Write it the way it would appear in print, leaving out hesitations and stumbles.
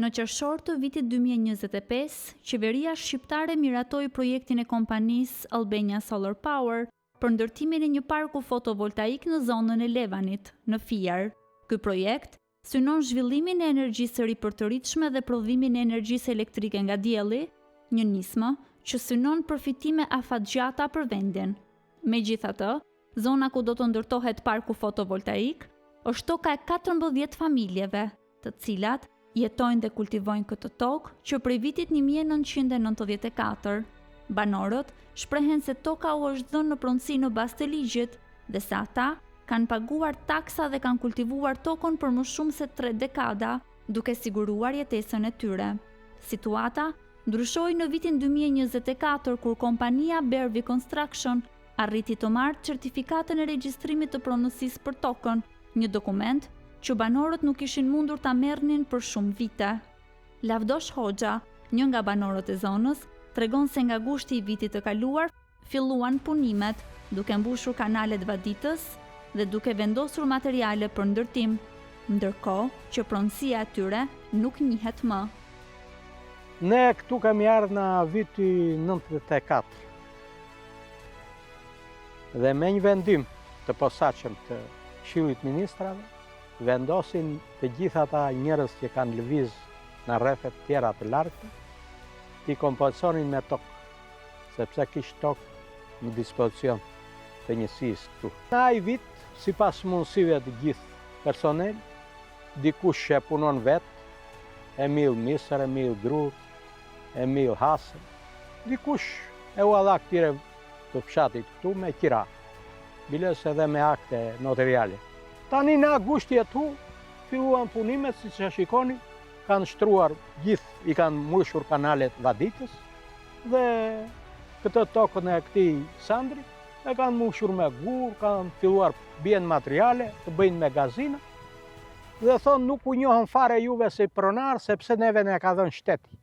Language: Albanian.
Në qershor të vitit 2025, qeveria shqiptare miratoi projektin e kompanisë Albania Solar Power për ndërtimin e një parku fotovoltaik në zonën e Levanit, në Fier. Ky projekt synon zhvillimin e energjisë së ripërtëritshme dhe prodhimin e energjisë elektrike nga dielli, një nismë që synon përfitime afatgjata për vendin. Megjithatë, zona ku do të ndërtohet parku fotovoltaik është toka e 14 familjeve, të cilat jetojnë dhe kultivojnë këtë tokë që prej vitit 1994. Banorët shprehen se toka u është dhënë në pronësi në bazë të ligjit dhe se ata kanë paguar taksa dhe kanë kultivuar tokën për më shumë se 3 dekada, duke siguruar jetesën e tyre. Situata ndryshoi në vitin 2024 kur kompania Bervi Construction arriti të marrë certifikatën e regjistrimit të pronësisë për tokën, një dokument që banorët nuk ishin mundur ta merrnin për shumë vite. Lavdosh Hoxha, një nga banorët e zonës, tregon se nga gushti i vitit të kaluar filluan punimet, duke mbushur kanalet vaditës dhe duke vendosur materiale për ndërtim, ndërkohë që pronësia e tyre nuk njihet më. Ne këtu kemi ardhë në viti 94 dhe me një vendim të posaçëm të Këshillit Ministrave, vendosin të gjithë ata njerëz që kanë lëviz në rrethet tjera të largëta, t'i kompensonin me tokë, sepse kish tokë në dispozicion të njësisë këtu. Në ai vit, sipas mundësive të gjithë personel, dikush e punon vetë, e mill misër, e mill grurë, e mill hasë, dikush e ua dha këtyre të fshatit këtu me qira, biles edhe me akte noteriale. Tani në gushti e tu, filluan punimet, siç e shikoni, kanë shtruar gjithë, i kanë mbushur kanalet vaditës, dhe këtë tokën e këtij Sandri, e kanë mbushur me gur, kanë filluar bien materiale, të bëjnë magazina, dhe thonë nuk u njohën fare juve si pronar, sepse neve ne ka dhënë shteti.